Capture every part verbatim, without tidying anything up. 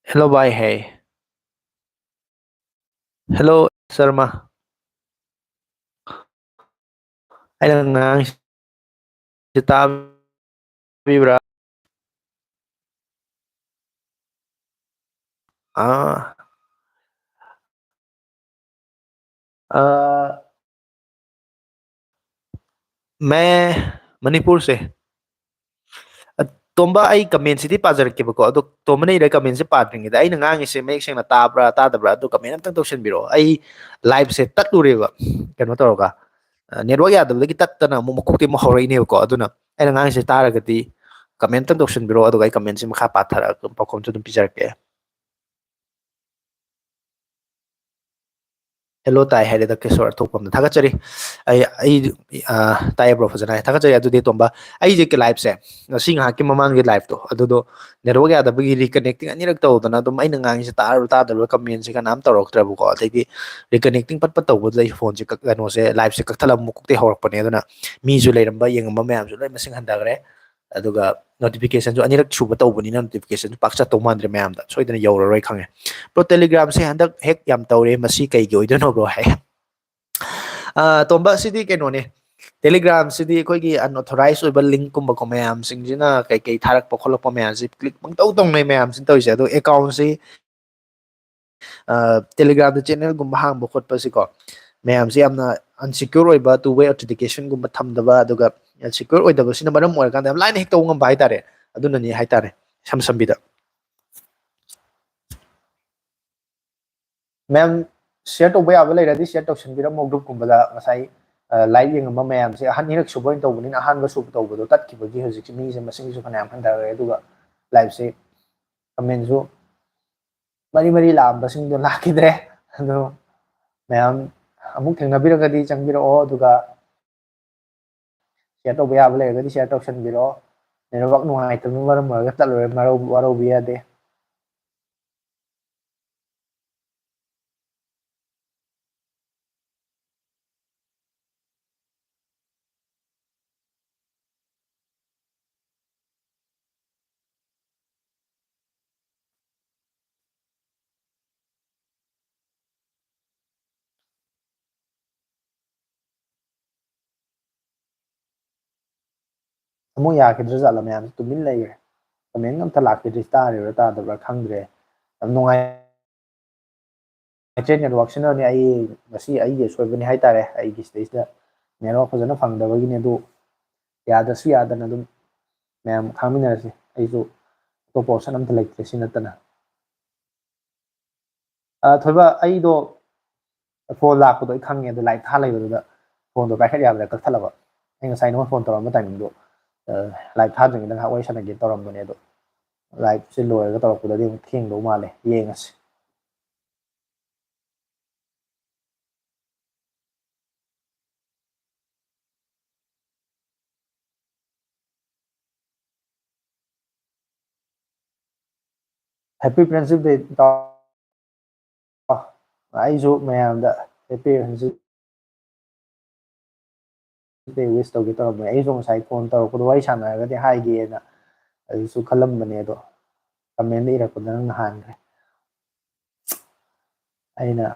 Hello, bhai. Hey. Hello, Sharma. ꯑꯩꯅ ꯉꯥꯡꯉꯤꯁꯤ ꯇꯥꯕꯤꯕ꯭ꯔꯥ? ꯑꯥ꯫ ꯑꯥ, मैं मणिपुर से। ꯑ, ꯇꯣꯝꯕ, ꯑꯩ comment ꯁꯤꯗꯤ ꯄꯥꯖꯔꯛꯀꯦꯕꯀꯣ꯫ ꯑꯗꯣ ꯇꯣꯝꯕꯅ ꯏꯔ comment ꯁꯦ ꯄꯥꯗ꯭ꯔꯤꯉꯩꯗ ꯑꯩꯅ ꯉꯥꯡꯉꯤꯁꯦ ꯃꯌꯦꯛ ꯁꯦꯡꯅ ꯇꯥꯕ꯭ꯔꯥ ꯇꯥꯗꯕ꯭ꯔꯥ ꯑꯗꯨ comment ꯑꯝꯇꯪ ꯇꯧꯁꯟꯕꯤꯔꯛꯑꯣ꯫ ꯑꯩ live ꯁꯦ ꯇꯠꯂꯨꯔꯦꯕ, ꯀꯩꯅꯣ ꯇꯧꯔꯒ, ꯑ, network ꯌꯥꯗꯕꯗꯒꯤ ꯇꯠꯇꯅ ꯑꯃꯨꯛ ꯃꯀꯣꯛꯇꯩ ꯑꯃꯨꯛ ꯍꯧꯔꯛꯏꯅꯦꯕꯀꯣ꯫ ꯑꯗꯨꯅ ꯑꯩꯅ ꯉꯥꯡꯉꯤꯁꯦ ꯇꯥꯔꯒꯗꯤ comment ꯑꯝꯇꯪ ꯇꯧꯁꯟꯕꯤꯔꯛꯑꯣ, ꯑꯗꯨꯒ ꯑꯩ comment ꯁꯦ ꯃꯈꯥ ꯄꯥꯊꯔꯛꯑꯒ ꯄꯥꯎꯈꯨꯝꯁꯨ ꯑꯗꯨꯝ ꯄꯤꯖꯔꯛꯀꯦ꯫ Hello ꯇꯥꯏ ꯍꯥꯏꯔꯦ ꯗꯛꯀꯦꯁꯣꯔ ꯑꯊꯣꯛꯄꯝꯅ꯫ ꯊꯥꯒꯠꯆꯔꯤ꯫ ꯑꯩ, ꯑꯩ, ꯑ, ꯇꯥꯏꯌꯦ bro, ꯐꯖꯅ ꯍꯥꯏ꯫ ꯊꯥꯒꯠꯆꯔꯤ꯫ ꯑꯗꯨꯗꯤ ꯇꯣꯝꯕ, ꯑꯩꯁꯦ live ꯁꯦ, ꯉꯁꯤ ꯉꯥꯏꯍꯥꯛꯀꯤ ꯃꯃꯥꯡꯒꯤ live ꯇꯣ, ꯑꯗꯨꯗꯣ network ꯌꯥꯗꯕꯒꯤ reconnecting ꯑꯅꯤꯔꯛ ꯇꯧꯗꯅ ꯑꯗꯨꯝ ꯑꯩꯅ ꯉꯥꯡꯉꯤꯁꯦ ꯇꯥꯔꯕ ꯇꯥꯗꯕ꯭ꯔꯥ comment ꯁꯦ ꯀꯅꯥꯝ ꯇꯧꯔꯛꯇ꯭ꯔꯕꯀꯣ꯫ ꯑꯗꯩꯗꯤ reconnecting ꯄꯠ ꯄꯠ ꯇꯧꯕꯗꯨꯗ ꯑꯩ phone ꯁꯦ ꯀꯛ-, ꯀꯩꯅꯣꯁꯦ, live ꯁꯦ ꯀꯛꯊꯠꯂꯒ ꯑꯃꯨꯛ ꯀꯣꯛꯇꯩ ꯍꯧꯔꯛꯄꯅꯦ꯫ ꯑꯗꯨꯅ ꯃꯤꯁꯨ ꯂꯩꯔꯝꯕ, ꯌꯦꯡꯉꯝꯕ ꯃꯌꯥꯝꯁꯨ ꯂꯣꯏ ꯃꯁꯤꯡ ꯍꯟꯊꯈ꯭ꯔꯦ꯫ ꯑꯗꯨꯒ notification ꯁꯨ ꯑꯅꯤꯔꯛ ꯁꯨꯕ ꯇꯧꯕꯅꯤꯅ notification ꯁꯨ ꯄꯥꯛ ꯆꯠꯇꯧ ꯃꯥꯟꯗ꯭ꯔꯦ ꯃꯌꯥꯝꯗ꯫ ꯁꯣꯏꯗꯅ ꯌꯧꯔꯔꯣꯏ ꯈꯪꯉꯦ꯫ Bro, Telegram ꯁꯦ ꯍꯟꯗꯛ hack ꯌꯥꯝ ꯇꯧꯔꯦ, ꯃꯁꯤ ꯀꯩꯒꯤ ꯑꯣꯏꯗꯣꯏꯅꯣ bro ꯍꯥꯏ꯫ ꯑ, ꯇꯣꯝꯕ, ꯁꯤꯗꯤ ꯀꯩꯅꯣꯅꯦ꯫ Telegram ꯁꯤꯗꯤ ꯑꯩꯈꯣꯏꯒꯤ unauthorized ꯑꯣꯏꯕ link ꯀꯨꯝꯕꯀꯣ, ꯃꯌꯥꯝꯁꯤꯡꯁꯤꯅ ꯀꯩꯀꯩ ꯊꯥꯔꯛꯄ ꯈꯣꯠꯂꯛꯄ ꯃꯌꯥꯝꯁꯤ click ꯄꯪꯇꯧ ꯇꯧꯅꯩ ꯃꯌꯥꯝꯁꯤꯅ ꯇꯧꯔꯤꯁꯦ꯫ ꯑꯗꯣ account ꯁꯤ, ꯑ, Telegram ꯗ channel ꯒꯨꯝꯕ ꯍꯥꯡꯕ ꯈꯣꯠꯄꯁꯤꯀꯣ, ꯃꯌꯥꯝꯁꯤ ꯌꯥꯝꯅ unsecure ꯑꯣꯏꯕ, two way authentication ꯒꯨꯝꯕ ꯊꯝꯗꯕ, ꯑꯗꯨꯒ secure ꯑꯣꯏꯗꯕꯁꯤꯅ ꯃꯔꯝ ꯑꯣꯏꯔꯀꯥꯟꯗ ꯌꯥꯝ ꯂꯥꯏꯅ hack ꯇꯧꯕ ꯉꯝꯕ ꯍꯥꯏꯇꯥꯔꯦ꯫ ꯑꯗꯨꯅꯅꯤ ꯍꯥꯏꯇꯥꯔꯦ, ꯏꯁꯝ ꯁꯝꯕꯤꯗ꯫ ꯃꯌꯥꯝ share ꯇꯧꯕ ꯌꯥꯕ ꯂꯩꯔꯗꯤ share ꯇꯧꯁꯟꯕꯤꯔꯝꯃꯣ group ꯀꯨꯝꯕꯗ꯫ ꯉꯁꯥꯏ, ꯑ, live ꯌꯦꯡꯉꯝꯕ ꯃꯌꯥꯝꯁꯦ ꯑꯍꯟ-, ꯑꯅꯤꯔꯛ ꯁꯨꯕ ꯑꯣꯏꯅ ꯇꯧꯕꯅꯤꯅ ꯑꯍꯥꯟꯕ ꯁꯨꯕ ꯇꯧꯕꯗꯣ ꯇꯠꯈꯤꯕꯒꯤ ꯍꯧꯖꯤꯛꯁꯦ ꯃꯤꯁꯦ ꯃꯁꯤꯡꯁꯨ ꯐꯅꯌꯥꯝ ꯍꯟꯊꯈ꯭ꯔꯦ꯫ ꯑꯗꯨꯒ live ꯁꯦ comment ꯁꯨ, ꯃꯔꯤ ꯃꯔꯤ ꯂꯥꯛꯑꯝꯕꯁꯤꯡꯗꯣ ꯂꯥꯛꯈꯤꯗ꯭ꯔꯦ꯫ ꯑꯗꯣ ꯃꯌꯥꯝ ꯑꯃꯨꯛ ꯊꯦꯡꯅꯕꯤꯔꯒꯗꯤ ꯆꯪꯕꯤꯔꯛꯑꯣ, ꯑꯗꯨꯒ share ꯇꯧꯕ ꯌꯥꯕ ꯂꯩꯔꯒꯗꯤ share ꯇꯧꯁꯟꯕꯤꯔꯛꯑꯣ꯫ Network ꯅꯨꯡꯉꯥꯏꯇꯕꯅ ꯃꯔꯝ ꯑꯣꯏꯔꯒ ꯇꯠꯂꯨꯔꯦ, ꯃꯔꯧ-, ꯋꯥꯔꯧꯕ ꯌꯥꯗꯦ꯫ ꯑꯃꯨꯛ ꯌꯥꯈꯤꯗ꯭ꯔꯥ ꯖꯥꯠꯂ? ꯃꯌꯥꯝꯁꯦ ꯇꯨꯃꯤꯟ ꯂꯩꯈ꯭ꯔꯦ꯫ ꯀꯃꯦꯟ ꯑꯝꯇ ꯂꯥꯛꯈꯤꯗ꯭ꯔꯤ, ꯇꯥꯔꯤꯕ꯭ꯔꯥ ꯇꯥꯗꯕ꯭ꯔꯥ ꯈꯪꯗ꯭ꯔꯦ꯫ ꯌꯥꯝ ꯅꯨꯡꯉꯥꯏ ꯅꯨꯡꯉꯥꯏꯇ꯭ꯔꯦ, ꯅꯦꯠꯋꯥꯛꯁꯤꯅꯅꯦ꯫ ꯑꯩ ꯉꯁꯤ ꯑꯩꯒꯤ ꯑꯁꯣꯏꯕꯅꯤ ꯍꯥꯏꯇꯥꯔꯦ꯫ ꯑꯩꯒꯤ ꯁꯤꯗꯩꯁꯤꯗ ꯅꯦꯠꯋꯥꯛ ꯐꯖꯅ ꯐꯪꯗꯕꯒꯤꯅꯦ꯫ ꯑꯗꯨ ꯌꯥꯗ꯭ꯔꯁꯨ ꯌꯥꯗꯅ ꯑꯗꯨꯝ ꯃꯌꯥꯝ ꯈꯥꯡꯃꯤꯟꯅꯔꯁꯤ꯫ ꯑꯩꯁꯨ ꯑꯇꯣꯞꯄ ꯑꯣꯞꯁꯟ ꯑꯝꯇ ꯂꯩꯇ꯭ꯔꯦ ꯁꯤ ꯅꯠꯇꯅ꯫ ꯑ, ꯊꯣꯏꯕ, ꯑꯩꯗꯣ ꯐꯣꯟ ꯂꯥꯛꯄꯗꯣ ꯑꯩ ꯈꯪꯉꯦ, ꯑꯗꯣ ꯂꯥꯏꯠ ꯊꯥ ꯂꯩꯕꯗꯨꯗ ꯐꯣꯟꯗꯣ ꯄꯥꯏꯈꯠ ꯌꯥꯗ꯭ꯔꯦ, ꯀꯛꯊꯠꯂꯕ꯫ ꯑꯩ ꯉꯁꯥꯏ ꯅꯉꯣꯟꯗ ꯐꯣꯟ ꯇꯧꯔꯝꯕ ꯇꯥꯏꯃꯤꯡꯗꯣ, ꯑ, ꯂꯥꯏꯠ ꯊꯥꯗ꯭ꯔꯤꯉꯩꯗ ꯉꯥꯏꯍꯥꯛ ꯋꯥꯔꯤ ꯁꯥꯟꯅꯒꯦ ꯇꯧꯔꯝꯕꯅꯦ, ꯑꯗꯣ ꯂꯥꯏꯠꯁꯦ ꯂꯣꯏꯔꯒ ꯇꯧꯔꯛꯄꯗꯗꯤ ꯑꯃꯨꯛ ꯊꯦꯡꯗꯧ ꯃꯥꯜꯂꯦ, ꯌꯦꯡꯉꯁꯤ꯫ Happy Friendship Day, ꯏꯇꯥꯎ꯫ ꯑꯩꯁꯨ ꯃꯌꯥꯝꯗ Happy Friendship Day wish ꯇꯧꯒꯦ ꯇꯧꯔꯝꯕꯅꯦ꯫ ꯑꯩꯁꯨ ꯉꯁꯥꯏ ꯐꯣꯟ ꯇꯧꯔꯛꯄꯗꯣ ꯋꯥꯔꯤ ꯁꯥꯟꯅꯔꯒꯗꯤ ꯍꯥꯏꯒꯦꯅ ꯑꯗꯨꯁꯨ ꯈꯜꯂꯝꯕꯅꯦ, ꯑꯗꯣ ꯀꯃꯦꯟꯗ ꯏꯔꯛꯄꯗ ꯅꯪꯅ ꯍꯥꯟꯈ꯭ꯔꯦ꯫ ꯑꯩꯅ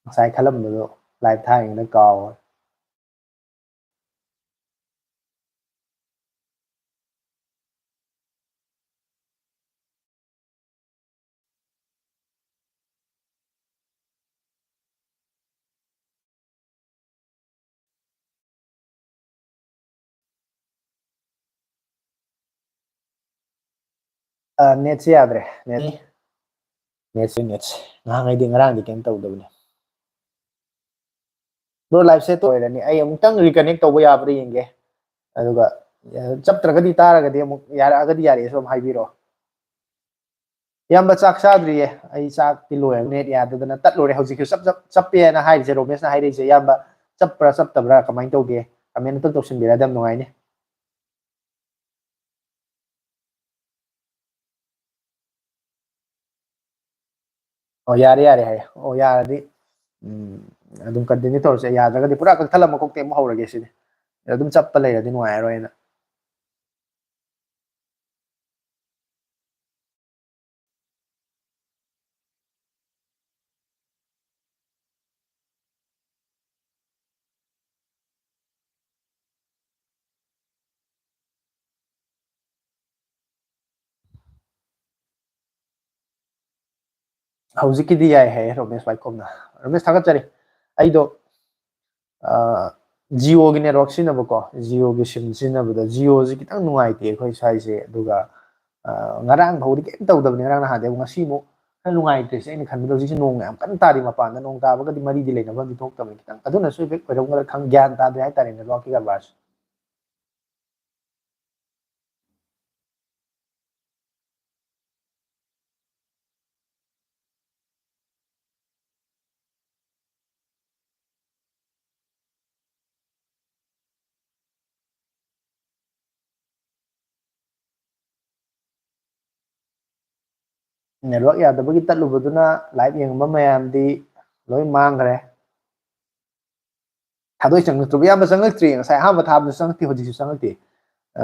ꯉꯁꯥꯏ ꯈꯜꯂꯝꯕꯗꯣ ꯂꯥꯏꯠ ꯊꯥꯔꯤꯉꯩꯗ ꯀꯥꯎꯔꯦ꯫ ꯑ, ꯅꯦꯠꯁꯦ ꯌꯥꯗ꯭ꯔꯦ꯫ ꯅꯦꯠ, ꯅꯦꯠꯁꯦ, ꯅꯦꯠꯁꯦ꯫ ꯉꯍꯥꯟꯉꯩꯗꯤ, ꯉꯔꯥꯡꯗꯤ ꯀꯩꯝ ꯇꯧꯗꯕꯅꯦ꯫ ꯕ꯭ꯔꯣ, ꯂꯥꯏꯐ ꯁꯦꯠ ꯑꯣꯏꯔꯅꯤ꯫ ꯑꯩ ꯑꯃꯨꯛꯇꯪ ꯔꯤꯀꯅꯦꯛ ꯇꯧꯕ ꯌꯥꯕ꯭ꯔꯥ ꯌꯦꯡꯒꯦ꯫ ꯑꯗꯨꯒ, ꯑ, ꯆꯞꯇ꯭ꯔꯒꯗꯤ, ꯇꯥꯔꯒꯗꯤ ꯑꯃꯨꯛ, ꯌꯥꯔꯛꯑꯒꯗꯤ ꯌꯥꯔꯛꯑꯦꯁꯨ ꯑꯗꯨꯝ ꯍꯥꯏꯕꯤꯔꯛꯑꯣ꯫ ꯏꯌꯥꯝꯕ, ꯆꯥꯛ ꯆꯥꯗ꯭ꯔꯤꯌꯦ꯫ ꯑꯩ ꯆꯥꯛꯇꯤ ꯂꯣꯏꯔꯦ꯫ ꯅꯦꯠ ꯌꯥꯗꯗꯅ ꯇꯠꯂꯨꯔꯦ꯫ ꯍꯧꯖꯤꯛꯁꯨ ꯆꯞ, ꯆꯞ, ꯆꯞꯄꯦꯅ ꯍꯥꯏꯔꯤꯁꯦ, ꯔꯣꯃꯦꯁꯅ ꯍꯥꯏꯔꯛꯏꯁꯦ꯫ ꯏꯌꯥꯝꯕ, ꯆꯞꯄ꯭ꯔꯥ ꯆꯞꯇꯕ꯭ꯔꯥ ꯀꯃꯥꯏꯅ ꯇꯧꯒꯦ? ꯀꯃꯦꯟ ꯑꯝꯇꯪ ꯇꯧꯁꯤꯟꯕꯤꯔꯗꯤ ꯌꯥꯝ ꯅꯨꯡꯉꯥꯏꯅꯤ꯫ ꯑꯣ, ꯌꯥꯔꯦ, ꯌꯥꯔꯦ ꯍꯥꯏꯌꯦ꯫ ꯑꯣ, ꯌꯥꯔꯗꯤ, ꯎꯝ, ꯑꯗꯨꯝ ꯀꯟꯇꯤꯅ꯭ꯌꯨ ꯇꯧꯔꯁꯦ꯫ ꯌꯥꯗ꯭ꯔꯒꯗꯤ ꯄꯨꯔꯥ ꯀꯛꯊꯠꯂ ꯃꯀꯣꯛꯇꯩ ꯑꯃꯨꯛ ꯍꯧꯔꯒꯦ ꯁꯤꯅꯤ꯫ ꯑꯗꯨꯝ ꯆꯞꯄ ꯂꯩꯔꯗꯤ ꯅꯨꯡꯉꯥꯏꯔꯔꯣꯏꯅ꯫ ꯍꯧꯖꯤꯛꯀꯤꯗꯤ ꯌꯥꯏ ꯍꯥꯏꯌꯦ ꯔꯣꯃꯦꯁ ꯋꯥꯏꯈꯣꯝꯅ꯫ ꯔꯣꯃꯦꯁ, ꯊꯥꯒꯠꯆꯔꯤ꯫ ꯑꯩꯗꯣ, ꯑ, Jio ꯒꯤ network ꯁꯤꯖꯤꯟꯅꯕꯀꯣ, Jio ꯒꯤ SIM ꯁꯤꯖꯤꯟꯅꯕꯗ Jio ꯁꯤ ꯈꯤꯇꯪ ꯅꯨꯡꯉꯥꯏꯇꯦ ꯑꯩꯈꯣꯏ ꯁ꯭ꯋꯥꯏꯁꯦ꯫ ꯑꯗꯨꯒ, ꯑ, ꯉꯔꯥꯡ ꯐꯥꯎꯗꯤ ꯀꯩꯝ ꯇꯧꯗꯕꯅꯤ, ꯉꯔꯥꯡ ꯅꯍꯥꯟꯗꯤ꯫ ꯑꯗꯨ ꯉꯁꯤ ꯑꯃꯨꯛ ꯈꯔ ꯅꯨꯡꯉꯥꯏꯇ꯭ꯔꯤꯁꯦ ꯑꯩꯅ ꯈꯟꯕꯗ ꯍꯧꯖꯤꯛꯁꯦ ꯅꯣꯡ ꯌꯥꯝ ꯀꯟꯅ ꯇꯥꯔꯤ, ꯃꯄꯥꯟꯗ ꯅꯣꯡ ꯇꯥꯕꯒꯗꯤ ꯃꯔꯤꯗꯤ ꯂꯩꯅꯐꯝꯗꯤ ꯊꯣꯛꯇꯕꯅꯤ꯫ ꯈꯤꯇꯪ ꯑꯗꯨꯅꯁꯨ effect ꯑꯣꯏꯔꯝꯒꯗ꯭ꯔꯥ ꯈꯪ-, ꯒ꯭ꯌꯥꯟ ꯇꯥꯗ꯭ꯔꯦ ꯍꯥꯏꯇꯥꯔꯦ network ꯀꯤ ꯀꯔꯕꯥꯔꯁꯦ꯫ Network ꯌꯥꯗꯕꯒꯤ ꯇꯠꯂꯨꯕꯗꯨꯅ live ꯌꯦꯡꯕ ꯃꯌꯥꯝꯗꯤ ꯂꯣꯏ ꯃꯥꯡꯈ꯭ꯔꯦ꯫ ꯊꯥꯗꯣꯏ ꯆꯪꯉꯛꯇ꯭ꯔꯤꯕ? ꯏꯌꯥꯝꯕ ꯆꯪꯉꯛꯇ꯭ꯔꯤ, ꯉꯁꯥꯏ ꯑꯍꯥꯟꯕ ꯊꯥꯕꯗꯁꯨ ꯆꯪꯉꯛꯇꯦ, ꯍꯧꯖꯤꯛꯁꯨ ꯆꯪꯉꯛꯇꯦ꯫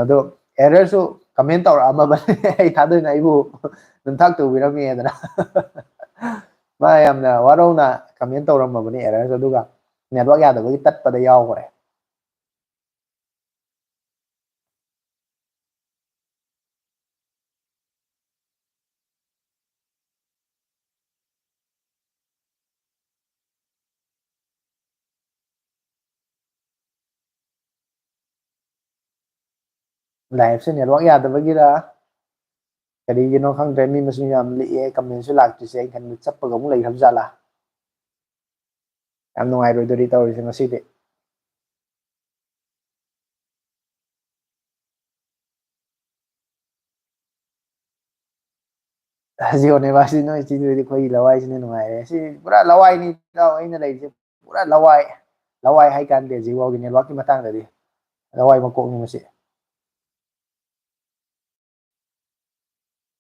ꯑꯗꯣ error ꯁꯨ comment ꯇꯧꯔꯛꯑꯝꯃꯕꯅꯦ꯫ ꯑꯩ ꯊꯥꯗꯣꯏꯅ ꯑꯩꯕꯨ ꯅꯝꯊꯥꯛ ꯇꯧꯕꯤꯔꯝꯃꯦꯗꯅ꯫ ꯃꯥ ꯌꯥꯝꯅ ꯋꯥꯔꯧꯅ comment ꯇꯧꯔꯝꯃꯕꯅꯦ error ꯁꯨ, ꯑꯗꯨꯒ network ꯌꯥꯗꯕꯒꯤ ꯇꯠꯄꯗ ꯌꯥꯎꯈ꯭ꯔꯦ꯫ Live ꯁꯦ network ꯌꯥꯗꯕꯒꯤꯔ ꯀꯔꯤꯒꯤꯅꯣ ꯈꯪꯗ꯭ꯔꯦ, ꯃꯤ ꯃꯁꯤꯡ ꯌꯥꯝ ꯂꯤꯛꯑꯦ, comment ꯁꯨ ꯂꯥꯛꯇ꯭ꯔꯤꯁꯦ꯫ ꯑꯩ ꯈꯟꯕ ꯆꯞꯄꯒ ꯑꯃꯨꯛ ꯂꯩꯈ꯭ꯔꯕ ꯖꯥꯠꯂꯥ? ꯌꯥꯝ ꯅꯨꯡꯉꯥꯏꯔꯣꯏꯗꯣꯔꯤ ꯇꯧꯔꯤꯁꯦ ꯉꯁꯤꯗꯤ꯫ Jio ꯅꯦꯕ ꯁꯤ ꯅꯣꯏ ꯆꯤꯟꯗꯨꯗꯤ, ꯑꯩꯈꯣꯏꯒꯤ ꯂꯋꯥꯏꯁꯤꯅ ꯅꯨꯡꯉꯥꯏꯔꯦ꯫ ꯁꯤ ꯄꯨꯔꯥ ꯂꯋꯥꯏꯅꯤ ꯏꯇꯥꯎ ꯑꯩꯅ ꯂꯩꯔꯤꯁꯦ, ꯄꯨꯔꯥ ꯂꯋꯥꯏ꯫ ꯂꯋꯥꯏ ꯍꯥꯏ ꯀꯥꯟꯗꯦ Jio ꯒꯤ network ꯀꯤ ꯃꯇꯥꯡꯗꯗꯤ꯫ ꯂꯋꯥꯏ ꯃꯀꯣꯛꯅꯤ ꯃꯁꯤ꯫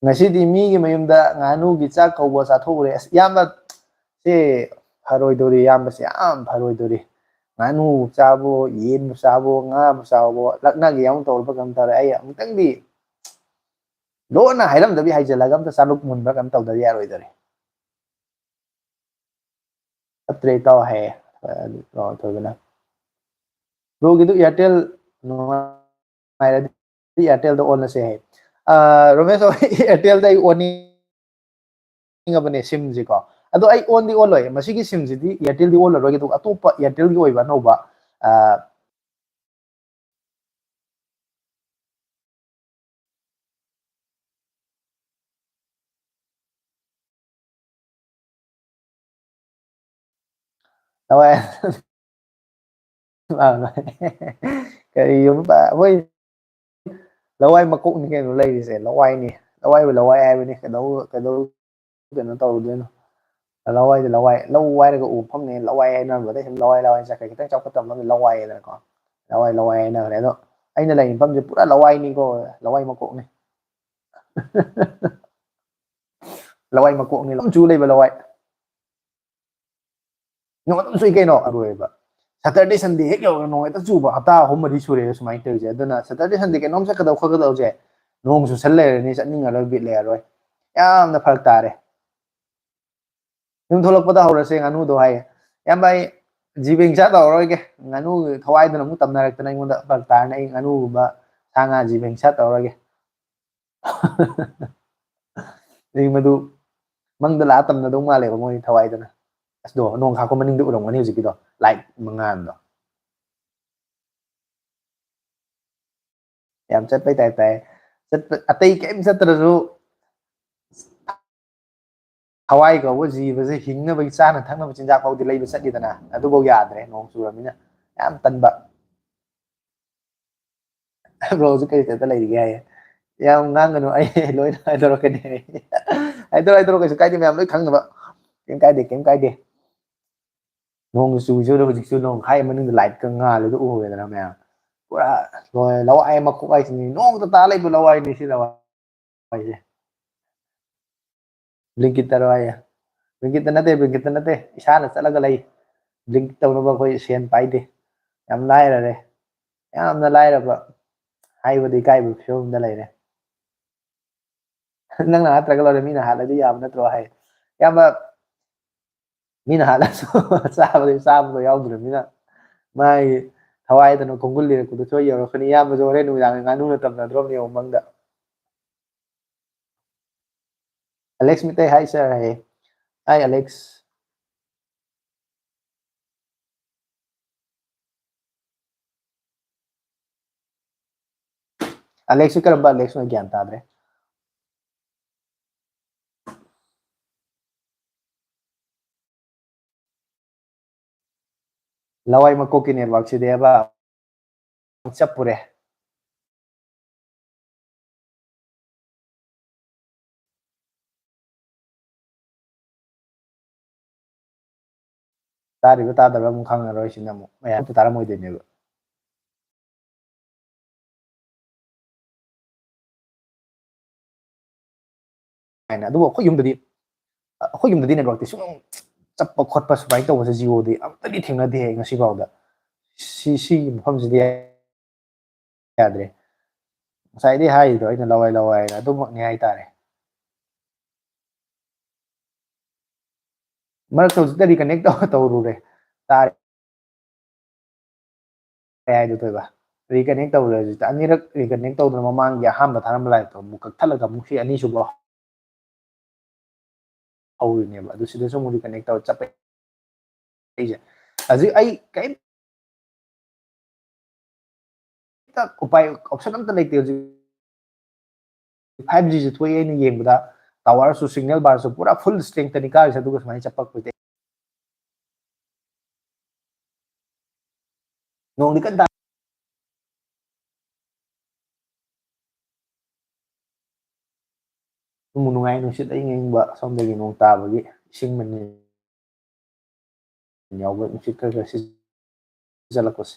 ꯉꯁꯤꯗꯤ ꯃꯤꯒꯤ ꯃꯌꯨꯝꯗ ꯉꯥꯅꯨꯒꯤ ꯆꯥꯛ ꯀꯧꯕ ꯆꯥꯊꯣꯛꯎꯔꯦ꯫ ꯑꯁ, ꯏꯌꯥꯝꯕ, ꯁꯤ ꯐꯔꯣꯏꯗꯣꯔꯤ, ꯏꯌꯥꯝꯕꯁꯦ ꯌꯥꯝ ꯐꯔꯣꯏꯗꯣꯔꯤ꯫ ꯉꯥꯅꯨ ꯆꯥꯕꯣ, ꯌꯦꯟꯕꯨ ꯆꯥꯕꯣ, ꯉꯥꯕꯨ ꯆꯥꯕꯣ, ꯂꯛꯅꯒꯦ ꯑꯃꯨꯛ ꯇꯧꯔꯕ ꯀꯩꯅꯣꯝ ꯇꯧꯔꯦ꯫ ꯑꯩ ꯑꯃꯨꯛꯇꯪꯗꯤ ꯂꯣꯟꯅ ꯍꯥꯏꯔꯝꯗꯕꯤ ꯍꯥꯏꯖꯤꯜꯂꯒ ꯑꯝꯇ ꯆꯥꯂꯨꯛ ꯃꯨꯟꯕ꯭ꯔꯥ ꯀꯩꯅꯣꯝ ꯇꯧꯗꯕ ꯌꯥꯔꯣꯏꯗꯣꯔꯤ꯫ ꯐꯠꯇ꯭ꯔꯦ ꯏꯇꯥꯎ ꯍꯥꯏꯌꯦ, ꯑ, ꯀꯩꯅꯣ ꯇꯧꯗꯅ꯫ Bro ꯒꯤꯗꯨ Airtel ꯅꯨꯡꯉꯥꯏꯔꯗꯤ Airtel ꯗ ꯑꯣꯜꯂꯁꯦ ꯍꯥꯏ꯫ ꯑ, ꯔꯣꯃꯦꯁ ꯍꯣꯏ, Airtel ꯗ ꯑꯩ ꯑꯣꯟꯅꯤꯡ-, ꯁꯤꯝꯁꯤꯀꯣ꯫ ꯑꯗꯣ ꯑꯩ ꯑꯣꯟꯗꯤ ꯑꯣꯜꯂꯣꯏ, ꯃꯁꯤꯒꯤ ꯁꯤꯝꯁꯤꯗꯤ Airtelꯗꯤ ꯑꯣꯜꯂꯔꯣꯏꯒꯦ, ꯑꯗꯨꯒ ꯑꯇꯣꯞꯄ Airtelꯒꯤ ꯑꯣꯏꯕ ꯑꯅꯧꯕ, ꯑ, ꯂꯋꯥꯏ꯫ ꯀꯔꯤ ꯑꯩꯈꯣꯏ ꯂꯋꯥꯏ ꯃꯀꯣꯛꯅꯤ ꯀꯩꯅꯣ ꯂꯩꯔꯤꯁꯦ, ꯂꯋꯥꯏꯅꯤ꯫ ꯂꯋꯥꯏꯕꯨ ꯂꯋꯥꯏ ꯍꯥꯏꯕꯅꯤ, ꯀꯩꯗꯧ ꯀꯩꯗꯧ ꯀꯩꯅꯣ ꯇꯧꯔꯨꯗꯣꯏꯅꯣ? ꯂꯋꯥꯏꯗ ꯂꯋꯥꯏ, ꯂꯧ ꯋꯥꯏꯔꯒ ꯎꯕ ꯐꯝꯅꯦ ꯂꯋꯥꯏ ꯍꯥꯏꯅꯕꯗ ꯁꯨꯝ ꯂꯋꯥꯏ ꯂꯋꯥꯏ ꯆꯠꯈ꯭ꯔꯦ, ꯈꯤꯇꯪ ꯆꯥꯎꯈꯠꯇꯕ ꯂꯝꯗ ꯂꯋꯥꯏ ꯍꯥꯏꯗꯅꯀꯣ, ꯂꯋꯥꯏ ꯂꯋꯥꯏ ꯍꯥꯏꯅꯈ꯭ꯔꯦ꯫ ꯑꯗꯣ ꯑꯩꯅ ꯂꯩꯔꯤꯕ ꯃꯐꯝꯁꯦ ꯄꯨꯔꯥ ꯂꯋꯥꯏꯅꯤꯀꯣ, ꯂꯋꯥꯏ ꯃꯀꯣꯛꯅꯤ꯫ ꯂꯋꯥꯏ ꯃꯀꯣꯛꯅꯤ, ꯂꯝ ꯆꯨ ꯂꯩꯕ ꯂꯋꯥꯏ꯫ ꯅꯣꯡ ꯑꯗꯨꯝ ꯆꯨꯏ ꯀꯩꯅꯣ, ꯑꯔꯣꯏꯕ꯫ Saturday Sunday ꯍꯦꯛ ꯌꯧꯔꯒ ꯅꯣꯡ ꯍꯦꯛꯇ ꯆꯨꯕ, ꯍꯞꯇꯥ ꯑꯍꯨꯝ ꯃꯔꯤ ꯁꯨꯔꯦ ꯁꯨꯃꯥꯏꯅ ꯇꯧꯔꯤꯁꯦ꯫ ꯑꯗꯨꯅ Saturday Sunday ꯀꯩꯅꯣꯝ ꯆꯠꯀꯗꯧ ꯈꯣꯠꯀꯗꯧꯁꯦ ꯅꯣꯡ ꯆꯨꯁꯜ ꯂꯩꯔꯅꯤ, ꯆꯠꯅꯤꯡꯉꯔꯣꯏ, ꯕꯤꯠ ꯂꯩꯔꯔꯣꯏ, ꯌꯥꯝꯅ ꯐꯔꯛ ꯇꯥꯔꯦ꯫ ꯌꯨꯝ ꯊꯣꯛꯂꯛꯄꯗ ꯍꯧꯔꯁꯦ ꯉꯥꯅꯨꯗꯣ ꯍꯥꯏꯌꯦ꯫ ꯏꯌꯥꯝꯕ, ꯑꯩ ꯖꯤꯕ ꯍꯤꯡꯁꯥ ꯇꯧꯔꯔꯣꯏꯒꯦ, ꯉꯥꯅꯨ ꯊꯋꯥꯏꯗꯨꯅ ꯑꯃꯨꯛ ꯇꯝꯅꯔꯛꯇꯅ ꯑꯩꯉꯣꯟꯗ ꯐꯔꯛ ꯇꯥꯔꯅꯤ꯫ ꯑꯩ ꯉꯥꯅꯨꯒꯨꯝꯕ ꯁꯥ ꯉꯥ ꯖꯤꯕ ꯍꯤꯡꯁꯥ ꯇꯧꯔꯔꯣꯏꯒꯦ꯫ ꯑꯩ ꯃꯗꯨ ꯃꯪꯗ ꯂꯥꯛꯑ ꯇꯝꯅꯗꯧ ꯃꯥꯜꯂꯦꯕ ꯃꯣꯏ ꯊꯋꯥꯏꯗꯅ꯫ ꯑꯁꯗꯣ ꯅꯣꯡ ꯈꯥꯛꯄ ꯃꯅꯤꯡꯗ ꯎꯔꯝꯒꯅꯤ ꯍꯧꯖꯤꯛꯀꯤꯗꯣ, ꯂꯥꯏꯠ ꯃꯉꯥꯜꯗꯣ꯫ ꯌꯥꯝ ꯆꯠꯄꯩ ꯇꯥꯏꯞ ꯇꯥꯏ꯫ ꯆꯠꯄ, ꯑꯇꯩ ꯀꯩꯝ ꯆꯠꯇ꯭ꯔꯁꯨ ꯊꯋꯥꯏ ꯀꯧꯕ ꯖꯤꯕꯁꯦ ꯍꯤꯡꯅꯕꯒꯤ ꯆꯥꯅ ꯊꯛꯅꯕ ꯆꯤꯟꯖꯥꯛ ꯐꯥꯎꯗꯤ ꯂꯩꯕ ꯆꯠꯂꯤꯗꯅ, ꯑꯗꯨꯐꯥꯎ ꯌꯥꯗ꯭ꯔꯦ ꯅꯣꯡ ꯆꯨꯔꯕꯅꯤꯅ꯫ ꯌꯥꯝ ꯇꯟꯕ꯫ Broꯁꯨ ꯀꯩ state ꯂꯩꯔꯤꯒꯦ ꯍꯥꯏꯌꯦ꯫ ꯌꯥꯝ ꯉꯥꯡꯒꯅꯨ, ꯑꯩ ꯂꯣꯏꯅ ꯍꯥꯏꯗꯣꯔꯛꯀꯅꯤ꯫ ꯍꯥꯏꯗꯣꯔꯛ, ꯍꯥꯏꯗꯣꯔꯛ, ꯀꯩꯁꯨ ꯀꯥꯏꯗꯦ, ꯃꯌꯥꯝ ꯂꯣꯏ ꯈꯪꯅꯕ꯫ ꯀꯩꯝ ꯀꯥꯏꯗꯦ, ꯀꯩꯝ ꯀꯥꯏꯗꯦ꯫ ꯅꯣꯡ ꯆꯨꯁꯨ ꯍꯧꯖꯤꯛꯁꯨ ꯅꯣꯡꯈꯥꯏ ꯃꯅꯨꯡꯗ ꯂꯥꯏꯠꯀ ꯉꯥꯜꯂꯤꯗꯣ ꯎꯍꯧꯔꯦꯗꯅ ꯃꯌꯥꯝ꯫ ꯄꯨꯔꯥ ꯂꯣꯏꯔꯦ, ꯂꯋꯥꯏ ꯃꯀꯣꯛ ꯍꯥꯏꯁꯤꯅꯤ, ꯅꯣꯡꯇ ꯇꯥ ꯂꯩꯕ ꯂꯋꯥꯏꯅꯤ ꯁꯤ ꯂꯋꯥꯏꯁꯦ꯫ Blinkitꯇꯔꯣ ꯍꯥꯏꯌꯦ꯫ Blinkitꯇ ꯅꯠꯇꯦ, Blinkitꯇ ꯅꯠꯇꯦ, ꯏꯁꯥꯅ ꯆꯠꯂꯒ ꯂꯩ꯫ Blinkit ꯇꯧꯅꯕ ꯑꯩꯈꯣꯏ ꯁꯦꯟ ꯄꯥꯏꯗꯦ, ꯌꯥꯝ ꯂꯥꯏꯔꯔꯦ, ꯌꯥꯝꯅ ꯂꯥꯏꯔꯕ, ꯍꯥꯏꯕꯗ ꯏꯀꯥꯏꯕ ꯐꯤꯕꯝꯗ ꯂꯩꯔꯦ꯫ ꯅꯪꯅ ꯍꯥꯠꯇ꯭ꯔꯒ ꯂꯣꯏꯔꯦ, ꯃꯤꯅ ꯍꯥꯠꯂꯗꯤ ꯌꯥꯕ ꯅꯠꯇ꯭ꯔꯣ ꯍꯥꯏ꯫ ꯏꯌꯥꯝꯕ, ꯃꯤꯅ ꯍꯥꯠꯂꯁꯨ ꯆꯥꯕꯗꯤ ꯆꯥꯕꯗꯣ ꯌꯥꯎꯗ꯭ꯔꯕꯅꯤꯅ ꯃꯥꯒꯤ ꯊꯋꯥꯏꯗꯅ ꯈꯣꯡꯒꯨꯜ ꯂꯤꯔꯛꯄꯗꯣ ꯁꯣꯏ ꯌꯧꯔꯛꯀꯅꯤ꯫ ꯏꯌꯥꯝꯕꯁꯨ ꯍꯣꯔꯦꯟ ꯅꯨꯃꯤꯗꯥꯡ ꯉꯥꯅꯨꯅ ꯇꯝꯅꯗ꯭ꯔꯣꯕꯅꯦ ꯌꯦꯡꯉꯣ ꯃꯪꯗ꯫ Alex ꯃꯤꯇꯩ, hi sir ꯍꯥꯏꯌꯦ꯫ Hi Alex꯫ Alex ꯁꯤ ꯀꯔꯝꯕ Alex ꯅꯣ ꯒ꯭ꯌꯥꯟ ꯇꯥꯗ꯭ꯔꯦ꯫ ꯂꯋꯥꯏ ꯃꯀꯣꯛꯀꯤ network ꯁꯤꯗꯤ ꯑꯕ ꯆꯞꯄꯨꯔꯦ꯫ ꯇꯥꯔꯤꯕ ꯇꯥꯗꯕ꯭ꯔꯥ ꯑꯃꯨꯛ ꯈꯪꯉꯔꯣꯏ, ꯁꯤꯅ ꯑꯃꯨꯛ ꯃꯌꯥꯝ ꯑꯝꯇ ꯇꯥꯔꯝꯃꯣꯏꯗꯣꯏꯅꯦꯕ꯫ ꯍꯥꯏꯅ꯫ ꯑꯗꯨꯕꯨ ꯑꯩꯈꯣꯏ ꯌꯨꯝꯗꯗꯤ, ꯑꯩꯈꯣꯏ ꯌꯨꯝꯗꯗꯤ network ꯇꯤ ꯁꯨꯝ ꯆꯞꯄ ꯈꯣꯠꯄ ꯁꯨꯃꯥꯏꯅ ꯇꯧꯕꯁꯦ Jio ꯗꯤ ꯑꯝꯇꯗꯤ ꯊꯦꯡꯅꯗꯦ ꯑꯩ ꯉꯁꯤꯐꯥꯎꯗ꯫ ꯁꯤ, ꯁꯤꯒꯤ ꯃꯐꯝꯁꯤꯗꯤ ꯌꯥꯗ꯭ꯔꯦ꯫ ꯉꯁꯥꯏꯗꯩ ꯍꯥꯏꯔꯤꯗꯣ ꯑꯩꯅ ꯂꯋꯥꯏ ꯂꯋꯥꯏꯅ ꯑꯗꯨꯃꯛꯅꯤ ꯍꯥꯏꯇꯥꯔꯦ꯫ ꯃꯔꯛꯇ ꯍꯧꯖꯤꯛꯇ reconnect ꯇꯧ-, ꯇꯧꯔꯨꯔꯦ꯫ ꯇꯥꯔꯦ ꯍꯥꯏꯗꯣ ꯊꯣꯏꯕ꯫ Reconnect ꯇꯧꯔꯦ ꯍꯧꯖꯤꯛꯇ꯫ ꯑꯅꯤꯔꯛ reconnect ꯇꯧꯗꯅ ꯃꯃꯥꯡꯒꯤ ꯑꯍꯥꯟꯕ ꯊꯥꯔꯝꯕ live ꯇꯣ ꯑꯃꯨꯛ ꯀꯛꯊꯠꯂꯒ ꯑꯃꯨꯛ ꯁꯤ ꯑꯅꯤꯁꯨꯕ ꯍꯧꯔꯤꯅꯦꯕ꯫ ꯑꯗꯨ ꯁꯤꯗꯁꯨ ꯑꯃꯨꯛ reconnect ꯇꯧꯔ ꯆꯠꯄ ꯑꯩꯁꯦ꯫ ꯍꯧꯖꯤꯛ ꯑꯩ ꯀꯔꯤꯝ ꯎꯄꯥꯏ, option ꯑꯝꯇ ꯂꯩꯇꯦ ꯍꯧꯖꯤꯛ꯫ Five G ꯁꯦ ꯊꯣꯛꯑꯦ ꯑꯩꯅ ꯌꯦꯡꯕꯗ, tower ꯁꯨ signal bar ꯁꯨ ꯄꯨꯔꯥ full strength ꯇꯅꯤ ꯀꯥꯔꯤꯁꯦ, ꯑꯗꯨꯒ ꯁꯨꯃꯥꯏꯅ ꯆꯞꯄꯛꯄꯁꯦ꯫ ꯅꯣꯡꯗꯤ ꯀꯟꯅ ꯇꯥ-, ꯅꯨꯡꯕꯨ ꯅꯨꯡꯉꯥꯏ, ꯅꯨꯡꯁꯤꯠ ꯑꯏꯪ ꯑꯏꯪꯕ ꯑꯁꯣꯝꯗꯒꯤ ꯅꯣꯡ ꯇꯥꯕꯒꯤ ꯏꯁꯤꯡ ꯃꯅꯤꯜ ꯌꯥꯎꯕ ꯅꯨꯡꯁꯤꯠ ꯈꯔ ꯈꯔ ꯁꯤꯖꯜꯂꯛꯄꯁꯦ꯫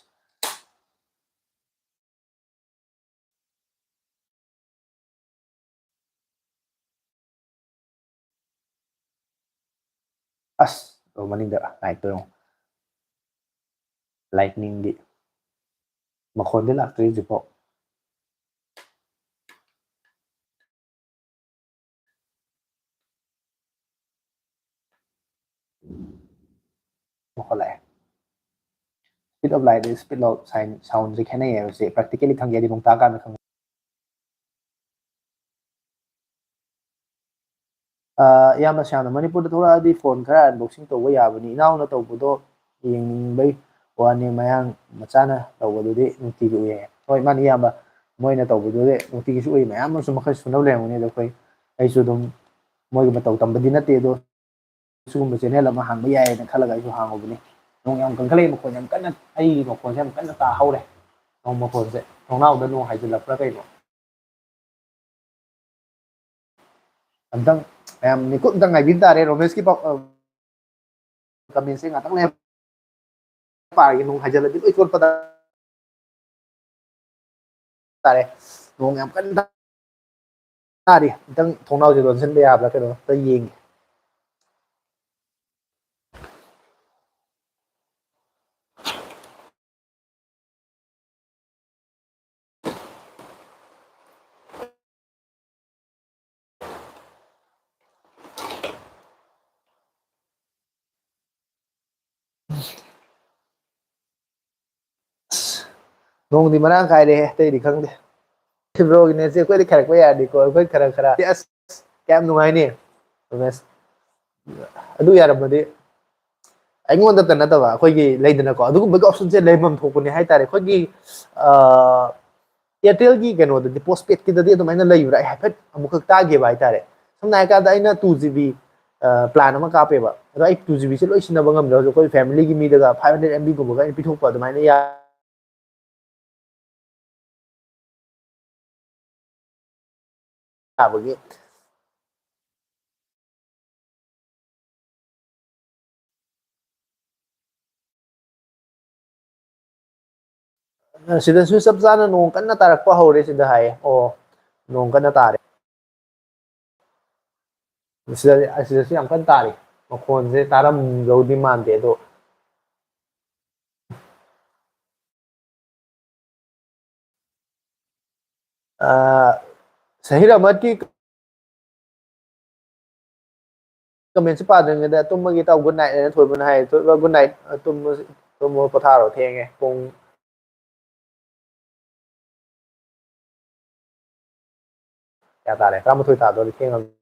ꯑꯁ! ꯑꯣ, ꯃꯅꯤꯡꯗ light ꯇꯣ ꯌꯦꯡꯉꯣ꯫ Lightning ꯗꯤ ꯃꯈꯣꯟꯗꯤ ꯂꯥꯛꯇ꯭ꯔꯤ ꯍꯧꯖꯤꯛꯐꯥꯎ꯫ ꯃꯈꯣꯜ ꯂꯥꯛꯑꯦ꯫ Speed of light, speed of sound, sound ꯁꯦ ꯈꯦꯠꯅꯩꯌꯦꯕ ꯁꯤ꯫ Practically ꯈꯪꯉꯦ, ꯑꯩꯗꯤ ꯅꯣꯡ ꯇꯥꯀꯥꯟꯗ ꯈꯪꯉꯦ꯫ ꯏꯌꯥꯝꯕ ꯁꯌꯥꯝꯅ ꯃꯅꯤꯄꯨꯔꯗ ꯊꯣꯛꯂꯛꯑꯗꯤ ꯐꯣꯟ ꯈꯔ ꯑꯟꯕꯣꯛꯁꯤꯡ ꯇꯧꯕ ꯌꯥꯕꯅꯤ꯫ ꯏꯅꯥꯎꯅ ꯇꯧꯕꯗꯣ ꯌꯦꯡꯅꯤꯡꯕꯩ ꯋꯥꯅꯤ, ꯃꯌꯥꯡ ꯃꯆꯥꯅ ꯇꯧꯕꯗꯨꯗꯤ ꯅꯨꯡꯇꯤꯒꯤ ꯎꯏꯌꯦ꯫ ꯍꯣꯏ, ꯃꯥꯅꯤ ꯏꯌꯥꯝꯕ, ꯃꯣꯏꯅ ꯇꯧꯕꯗꯨꯗꯤ ꯅꯨꯡꯇꯤꯒꯤꯁꯨ ꯎꯏ꯫ ꯃꯌꯥꯝ ꯑꯃꯁꯨ ꯃꯈꯜ ꯁꯨꯅꯕ ꯂꯩꯔꯝꯒꯅꯤ꯫ ꯑꯗꯣ ꯑꯩꯈꯣꯏ, ꯑꯩꯁꯨ ꯑꯗꯨꯝ ꯃꯣꯏꯒꯤ ꯃꯇꯧ ꯇꯝꯕꯗꯤ ꯅꯠꯇꯦ, ꯑꯗꯣ ꯁꯤꯒꯨꯝꯕ ꯆꯦꯅꯦꯜ ꯑꯃ ꯍꯥꯡꯕ ꯌꯥꯏꯌꯦꯅ ꯈꯜꯂꯒ ꯑꯩꯁꯨ ꯍꯥꯡꯉꯨꯕꯅꯤ꯫ ꯅꯣꯡ ꯌꯥꯝ ꯀꯟꯈꯠꯂꯛꯏ, ꯃꯈꯣꯟ ꯌꯥꯝ ꯀꯟꯅ, ꯑꯩꯒꯤ ꯃꯈꯣꯟꯁꯦ ꯌꯥꯝ ꯀꯟꯅ ꯇꯥꯍꯧꯔꯦ꯫ ꯅꯣꯡ ꯃꯈꯣꯟꯁꯦ꯫ ꯊꯣꯡꯅꯥꯎꯗ ꯅꯣꯡ ꯍꯥꯏꯖꯤꯜꯂꯛꯄ꯭ꯔꯥ ꯀꯩꯅꯣ? ꯑꯝꯇꯪ ꯃꯌꯥꯝ ꯃꯤꯀꯨꯞ ꯑꯝꯇꯪ ꯉꯥꯏꯕꯤꯕ ꯇꯥꯔꯦ꯫ ꯔꯣꯃꯦꯁꯀꯤ ꯄꯥꯎ-, ꯑ, ꯀꯃꯦꯟꯁꯦ ꯉꯥꯛꯇꯪ ꯂꯩꯔ ꯄꯥꯔꯒꯦ, ꯅꯣꯡ ꯍꯥꯏꯖꯤꯜꯂꯗꯤ ꯂꯣꯏ ꯆꯣꯠꯄꯗ ꯇꯥꯔꯦ꯫ ꯅꯣꯡ ꯌꯥꯝ ꯀꯟꯅ ꯇꯥꯔꯤ꯫ ꯑꯝꯇꯪ ꯊꯣꯡꯅꯥꯎꯁꯦ ꯂꯣꯟꯁꯤꯟꯕ ꯌꯥꯕ꯭ꯔꯥ ꯀꯩꯅꯣ ꯑꯝꯇ ꯌꯦꯡꯒꯦ꯫ ꯑꯁ, ꯅꯣꯡꯗꯤ ꯃꯔꯥꯡ ꯀꯥꯏꯔꯦꯍꯦ, ꯑꯇꯩꯗꯤ ꯈꯪꯗꯦ꯫ ꯕ꯭ꯔꯣꯒꯤ ꯅꯦꯠꯁꯦ ꯑꯩꯈꯣꯏꯗ ꯈꯥꯏꯔꯛꯄ ꯌꯥꯔꯗꯤꯀꯣ, ꯑꯩꯈꯣꯏ ꯈꯔ ꯈꯔ, ꯑꯁ, ꯀꯌꯥꯝ ꯅꯨꯡꯉꯥꯏꯅꯤ, ꯔꯣꯃꯦꯁ꯫ ꯑꯗꯨ ꯌꯥꯔꯝꯃꯗꯤ ꯑꯩꯉꯣꯟꯗꯇ ꯅꯠꯇꯕ, ꯑꯩꯈꯣꯏꯒꯤ ꯂꯩꯗꯅꯀꯣ, ꯑꯗꯨꯒꯨꯝꯕꯒꯤ ꯑꯣꯞꯁꯟꯁꯦ ꯂꯩꯐꯝ ꯊꯣꯛꯄꯅꯦ ꯍꯥꯏꯇꯥꯔꯦ꯫ ꯑꯩꯈꯣꯏꯒꯤ, ꯑ, Airtelꯒꯤ ꯀꯩꯅꯣꯗꯗꯤ, postpaidꯀꯤꯗꯗꯤ ꯑꯗꯨꯃꯥꯏꯅ ꯂꯩꯕ꯭ꯔꯥ? ꯑꯩ ꯍꯥꯏꯐꯦꯠ ꯑꯃꯨꯛꯈꯛ ꯇꯥꯒꯦꯕ ꯍꯥꯏꯇꯥꯔꯦ꯫ ꯁꯝꯅ ꯍꯥꯏꯔꯀꯥꯟꯗ, ꯑꯩꯅ two GB, ꯑ, plan ꯑꯃ ꯀꯥꯞꯄꯦꯕ꯫ ꯑꯗꯣ ꯑꯩ two GBꯁꯦ ꯂꯣꯏ ꯁꯤꯖꯤꯟꯅꯕ ꯉꯝꯗ꯭ꯔꯁꯨ, ꯑꯩꯈꯣꯏ familyꯒꯤ ꯃꯤꯗꯒ five hundred MBꯒꯨꯝꯕꯒ ꯑꯩꯅ ꯄꯤꯊꯣꯛꯄ ꯑꯗꯨꯃꯥꯏꯅ ꯌꯥ-, ꯌꯥꯕꯒꯤ꯫ ꯁꯤꯗꯁꯨ ꯆꯞ ꯆꯥꯅ ꯅꯣꯡ ꯀꯟꯅ ꯇꯥꯔꯛꯄ ꯍꯧꯔꯦ ꯁꯤꯗ ꯍꯥꯏꯌꯦ꯫ ꯑꯣ, ꯅꯣꯡ ꯀꯟꯅ ꯇꯥꯔꯦ꯫ ꯁꯤꯗꯗꯤ, ꯑꯁꯤꯗꯁꯨ ꯌꯥꯝ ꯀꯟꯅ ꯇꯥꯔꯤ꯫ ꯃꯈꯣꯟꯁꯦ ꯇꯥꯔꯝꯗꯧꯗꯤ ꯃꯥꯟꯗꯦ, ꯑꯗꯣ ꯑ, ꯁꯍꯤꯔ ꯑꯍꯃꯗꯀꯤ ꯀꯃꯦꯟꯁꯦ ꯄꯥꯗ꯭ꯔꯤꯉꯩꯗ ꯇꯨꯝꯃꯒꯦ ꯇꯧ, good night ꯍꯥꯏꯅ ꯊꯣꯏꯕꯅ ꯍꯥꯏ꯫ ꯊꯣꯏꯕ, good night, ꯇꯨꯝꯃꯣ, ꯇꯨꯝꯃꯣ, ꯄꯣꯊꯥꯔꯣ, ꯊꯦꯡꯉꯦ꯫ ꯄꯨꯡ ꯀꯌꯥ ꯇꯥꯔꯦ? ꯇꯔꯥꯃꯥꯊꯣꯏ ꯇꯥꯗꯣꯔꯦ, ꯊꯦꯡꯉꯕꯅꯤ꯫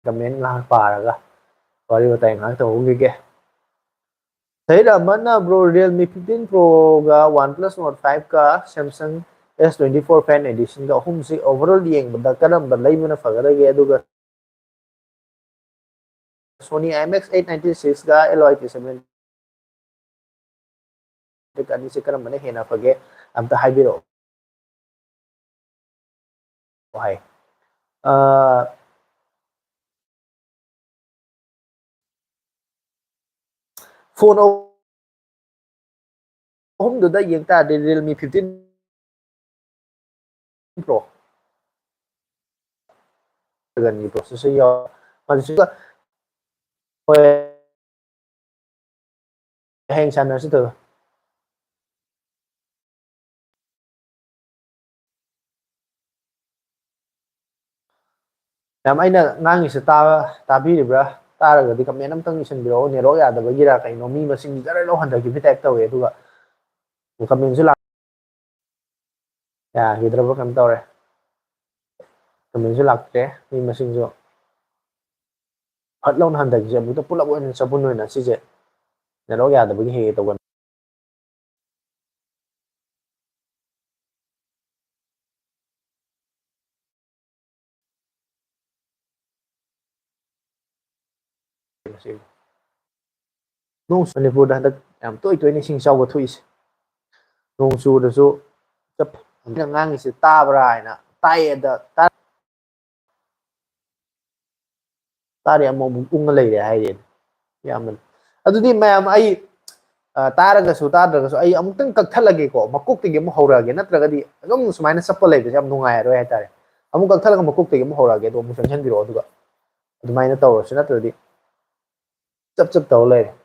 ꯀꯃꯦꯟ ꯉꯥꯏꯍꯥꯛ ꯄꯥꯔꯒ ꯋꯥꯔꯤ ꯋꯥꯇꯥꯏ ꯉꯥꯏꯍꯥꯛ ꯇꯧꯍꯧꯈꯤꯒꯦ꯫ ꯁꯍꯤꯔ ꯑꯃꯅ, "Bro, Realme fifteen Pro ꯒ OnePlus Nord five ꯀ Samsung S twenty-four Fan Edition ꯒ ꯑꯍꯨꯝꯁꯤ overall ꯌꯦꯡꯕꯗ ꯀꯔꯝꯕ ꯂꯩꯕꯅ ꯐꯒꯗꯒꯦ? ꯑꯗꯨꯒ Sony IMX eight ninety-six ꯒ LYP seven ꯑꯅꯤꯁꯦ ꯀꯔꯝꯕꯅ ꯍꯦꯟꯅ ꯐꯒꯦ? ꯑꯝꯇ ꯍꯥꯏꯕꯤꯔꯛꯑꯣ" ꯍꯥꯏ꯫ ꯑ, ꯐꯣꯟ ꯑꯍꯨꯝꯗꯨꯗ ꯌꯦꯡ ꯇꯥꯔꯗꯤ Realme fifteen Pro ꯒꯤ processor ꯌꯥꯎ-, ꯃꯁꯤꯒ, ꯍꯣꯏ, ꯍꯌꯦꯡ ꯁꯥꯟꯅꯔꯁꯤ ꯇꯧ꯫ ꯃꯌꯥꯝ, ꯑꯩꯅ ꯉꯥꯡꯉꯤꯁꯦ ꯇꯥ-, ꯇꯥꯕꯤꯔꯤꯕ꯭ꯔꯥ? ꯇꯥꯔꯒꯗꯤ ꯀꯃꯦꯟ ꯑꯝꯇꯪ ꯏꯁꯟꯕꯤꯔꯛꯑꯣ꯫ ꯅꯦꯠꯋꯥꯛ ꯌꯥꯗꯕꯒꯤꯔꯥ ꯀꯩꯅꯣ, ꯃꯤ ꯃꯁꯤꯡ ꯖꯔ ꯂꯧ ꯍꯟꯊꯈꯤꯕꯒꯤ ꯇꯥꯏꯞ ꯇꯧꯋꯦ, ꯑꯗꯨꯒ ꯀꯃꯦꯟꯁꯨ ꯂꯥꯛ-, ꯌꯥꯈꯤꯗ꯭ꯔꯕ ꯀꯩꯅꯣꯝ ꯇꯧꯔꯦ꯫ ꯀꯃꯦꯟꯁꯨ ꯂꯥꯛꯇ꯭ꯔꯦ, ꯃꯤ ꯃꯁꯤꯡꯁꯨ ꯐꯠ ꯂꯥꯎꯅ ꯍꯟꯊꯈꯤꯁꯦ꯫ ꯑꯃꯨꯛꯇ ꯄꯨꯂꯞ ꯑꯣꯏꯅ ꯆꯄꯨꯟ ꯑꯣꯏꯅ ꯁꯤꯁꯦ ꯅꯦꯠꯋꯥꯛ ꯌꯥꯗꯕꯒꯤ ꯍꯦꯛ ꯍꯦꯛ ꯇꯧꯒꯟ-, ꯅꯣꯡ ꯃꯅꯤꯄꯨꯔꯗ ꯍꯟꯗꯛ ꯌꯥꯝ ꯇꯣꯏ ꯇꯣꯏꯅ ꯏꯁꯤꯡ ꯏꯆꯥꯎꯕ ꯊꯣꯛꯏꯁꯦ꯫ ꯅꯣꯡ ꯆꯨꯔꯁꯨ ꯆꯞ-, ꯑꯩꯅ ꯉꯥꯡꯉꯤꯁꯦ ꯇꯥꯕ꯭ꯔꯥ ꯍꯥꯏꯅ, ꯇꯥꯏꯌꯦ ꯑꯗ ꯇꯥ-, ꯇꯥꯔꯦ, ꯑꯃꯨꯛ ꯑꯃꯨꯛ ꯎꯪꯉ ꯂꯩꯔꯦ ꯍꯥꯏꯔꯦ ꯏꯌꯥꯝꯕꯅ꯫ ꯑꯗꯨꯗꯤ ꯃꯌꯥꯝ, ꯑꯩ, ꯑ, ꯇꯥꯔꯒꯁꯨ ꯇꯥꯗ꯭ꯔꯒꯁꯨ ꯑꯩ ꯑꯃꯨꯛꯇꯪ ꯀꯛꯊꯠꯂꯒꯦꯀꯣ, ꯃꯀꯣꯛꯇꯒꯤ ꯑꯃꯨꯛ ꯍꯧꯔꯛꯑꯒꯦ, ꯅꯠꯇ꯭ꯔꯒꯗꯤ ꯑꯗꯨꯝ ꯁꯨꯃꯥꯏꯅ ꯆꯞꯄ ꯂꯩꯕꯁꯦ ꯌꯥꯝ ꯅꯨꯡꯉꯥꯏꯔꯔꯣꯏ ꯍꯥꯏꯇꯥꯔꯦ꯫ ꯑꯃꯨꯛ ꯀꯛꯊꯠꯂꯒ ꯃꯀꯣꯛꯇꯒꯤ ꯑꯃꯨꯛ ꯍꯧꯔꯛꯑꯒꯦ, ꯑꯗꯣ ꯑꯃꯨꯛ ꯆꯪꯁꯤꯟꯕꯤꯔꯛꯑꯣ, ꯑꯗꯨꯒ ꯑꯗꯨꯃꯥꯏꯅ ꯇꯧꯔꯁꯤ, ꯅꯠꯇ꯭ꯔꯗꯤ ꯆꯞ ꯆꯞ ꯇꯧꯔ ꯂꯩꯔꯦ꯫